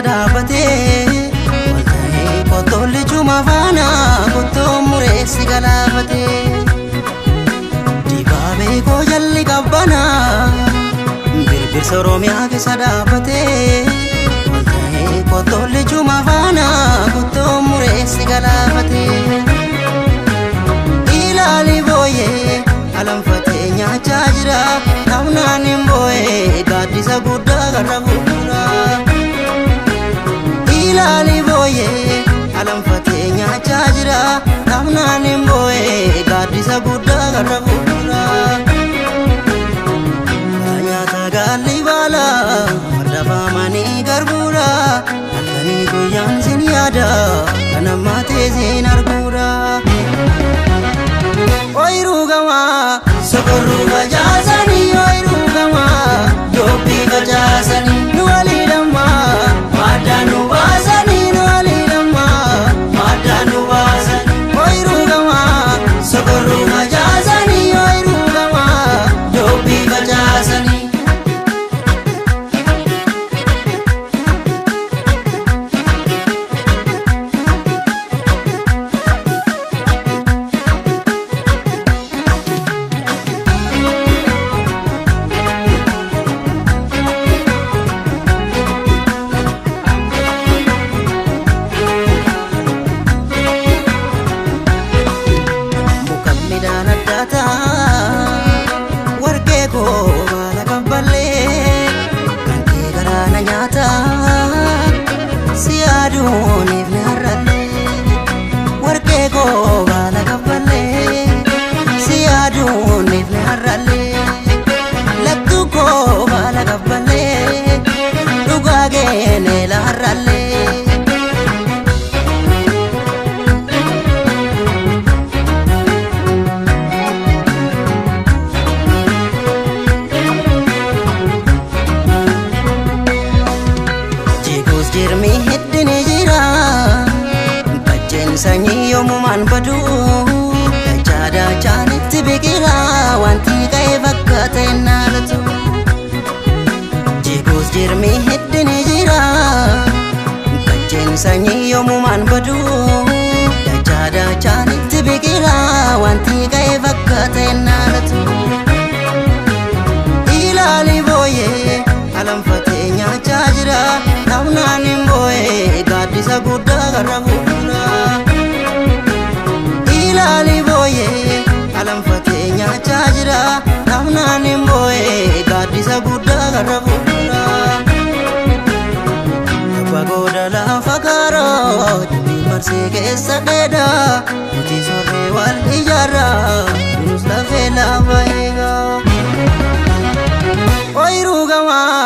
dhaabatee walta'ee qottolli cuma faana qottoo mureessi galaafatee dibaabee koo jalli qabbanaa birbirsa Oromiyaa keessa dhaabatee walta'ee qottolli cuma faana qottoo mureessi galaafatee ilaali booyee alanfatee nyaachaa jira dhabnaan hin booyee gaaddisa guddaa garra fuuldura. Ilaali booyee alanfatee nyaachaa jira dhabnaan hin booyee gaaddisa guddaa garra fuuldura. Nyaata gaalli baala farda faamanii garbuudha halkanii guyyaan sin yaada kan ammaatee sin arguudha. Ooyiruu gamaa sokorruu facaasanii ooyiruu gamaa dubbii facaasanii nu walii lammaa maaddaa nu baasanii nu walii lammaa maaddaa nu baasanii ooyiruu gamaa sokorruu facaasanii ooyiruu gamaa dubbii facaasanii. Muka midhaan addaataa warqee koo baala kabballee kan kee garaana nyaataa si yaaduuniif ni har'allee warqee koo baala kabballee si yaaduuniif ni har'allee lattuu koo baala kabballee dhugaa geenee la har'allee. Jeequs jirmi heddini jira Bacceen sanyii yoomumaan badu Dachaa dachaanitti biqila Wanti ka'e fakkaata hin haalatu Jeequs jirmi heddini jira Bacceen sanyii yoomumaan badu Dachaa dachaanitti biqila Wanti ka'e fakkaata hin haalatu Ilaali booyee alanfatee nyaachaa jira dhabnaan hin booyee gaaddisa guddaa garra fuuldura. Ilaali booyee alanfatee nyaachaa jira dhabnaan hin booyee gaaddisa guddaa garra fuuldura. Abbaa gooda lafa kaaroo dubbii marsee keessa dheedaa nuti sorree wal ijaarraa nus lafee lafa eegaa. Ooyiruu gamaa